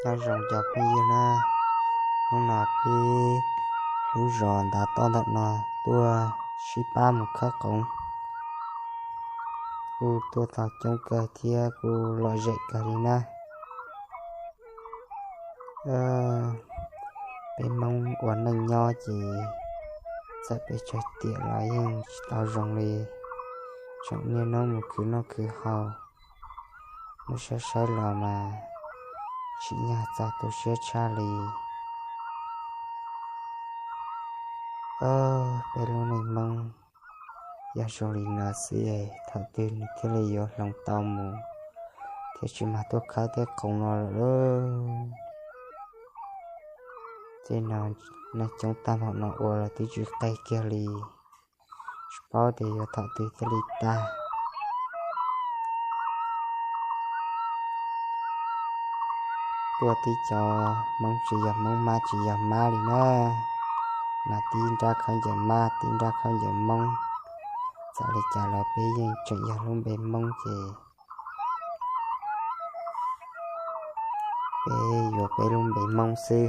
Nyob zoo cov phooj ywg na, hnub no peb lub zos ntav toj ntawm no tuaj sib pab mus khawb qoov. Kuj tuaj tau coob kawg thiab kuj lom zem kawg li na. Peb Hmoob ua neej nyob ces txawm peb tsawg tiam los yeej tsis tau zoo li. Tseem niaj hnub mus khwv noj khwv haus, mus saib saib los mas tsim nyog txog tu siab tshaj li. Peb lub neej Hmoob yog zoo li no xwb, thaum twg nws thiaj li yuav hloov tau mus, thiaj tsis mag tuaj khawb tej qoov no lawm lauj. Tej no neeg coob tag npaum no ua los twb tsis qeg kiag li, tsis paub tias yuav thaum twg thiaj li tag. Tuaj tib co Hmoob tsis yog Hmoob, Mab tsis yog Mab li na, mas tib nrab khaub ncaws Mab tib nrab khaub ncaws Hmoob. Txawm li cas los peb yeej tseem yog lub npe Hmoob ces peb yuav peb lub npe Hmoob xwb.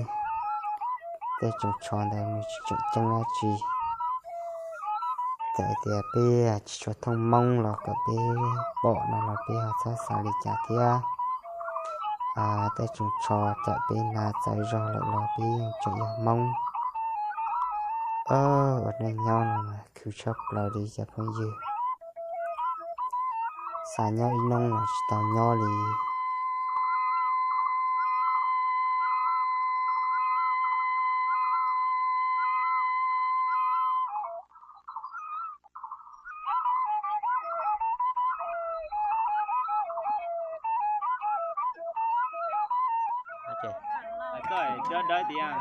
Tej tsoos tsho ntawd nws tsis tseem ceeb dab tsi. Txawm tias peb tsis tshua thooj Hmoob los kom peb pom no los peb ho txhob xav li cas thiab. Tej tsoos tsho txawm peb hnav txawv zog lawm los peb yeej tseem yog Hmoob. Ua neej nyob no mas khwv tshaj plaws li cov phooj ywg. Xav nyob ib hnub los tsis tau nyob li. Koj dawb dawb tias,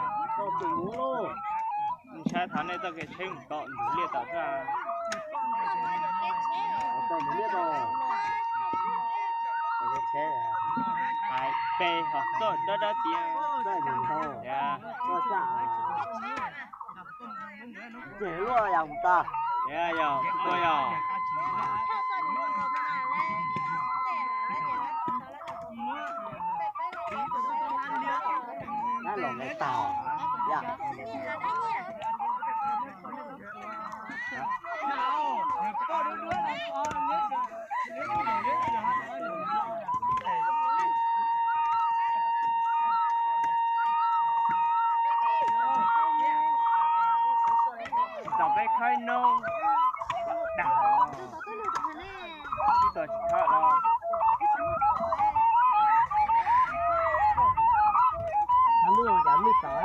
ntshai thov nej txoj kev tsheb mus tom ntug liaj tom xwb. Hais pes ho txoj dawb dawb tias. Ces luaj yog mus tag. Yog, yog, yog. Nab los nqe tag. Tau peb khawb noob dag los, ib tug tsis khawb los. Lub cas lwj tawm.